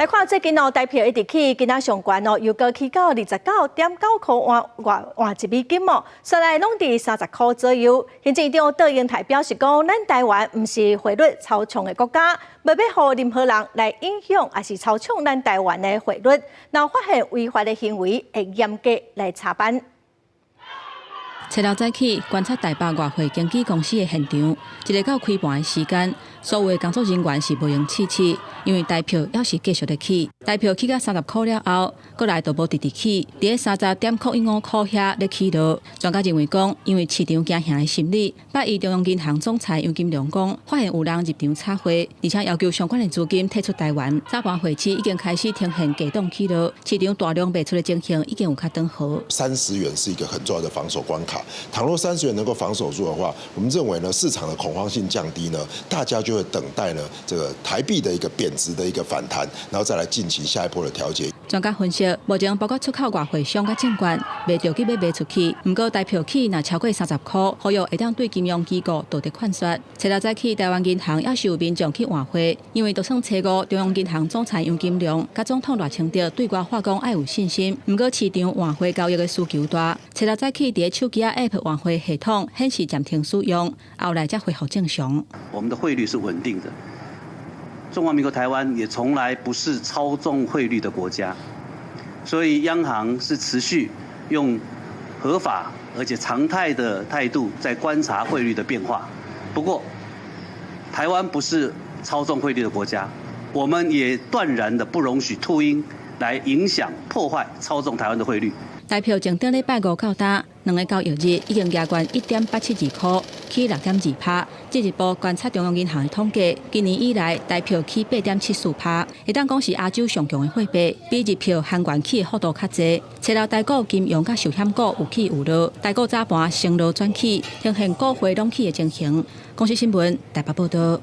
來看最近哦，台票一直起，今仔上懸哦，又閣起到29.9箍換換換一美金哦，煞來攏佇30箍左右。行政院長卓榮泰表示講，咱台灣毋是匯率操縱的國家，袂欲予任何人來影響，抑是操縱咱台灣的匯率。若發現違法的行為，會嚴格來查辦。初六早起觀察台北外匯經紀公司的現場，一直到開盤的時間，所有的工作人員是無閒試試，因為台票猶是繼續咧起。台票起到30箍了後，閣來就無直直起，佇咧30.15箍遐咧起落。專家認為講，因為市場驚嚇的心理，拜一中央銀行總裁楊金龍講，發現有人入場炒匯，而且要求相關的資金退出台灣。早盤匯市已經開始呈現低檔起落，市場大量賣出的情形已經有較轉好。 30元是一個很重要的防守關卡。倘若三十元能夠防守住的話，我們認為呢，市場的恐慌性降低呢，大家就會等待呢這個台幣的一個貶值的一個反彈，然後再來進行下一波的調節。專家分析，目前包括出口外匯商佮證券，袂著急欲賣出去，毋過台票起若超過30箍，或許會當對金融機構道德勸說。初六早起，台灣銀行猶是有民眾去換匯，因為就算初五中央銀行總裁楊金龍佮總統賴清德對外話講愛有信心，毋過市場換匯交易的需求大。初六早起，佇咧手機仔 App 換匯系統顯示暫停使用，後來才恢復正常。我們的匯率是穩定的。中華民國台灣也從來不是操縱匯率的國家，所以央行是持續用合法而且常態的態度在觀察匯率的變化。不過，台灣不是操縱匯率的國家，我們也斷然的不容許禿鷹來影響、破壞、操縱台灣的匯率。台票從頂禮拜五到今，兩个交易日已經加懸1.872箍，起6.2趴。進一步觀察中央銀行的統計，今年以來台票起8.74趴，會當講是亞洲上強的貨幣，比日票韓元起的幅度較濟。初六台股金融佮壽險股有起有落，台股早盤先落轉起，呈現股匯攏起的情形。公視新聞台北報導。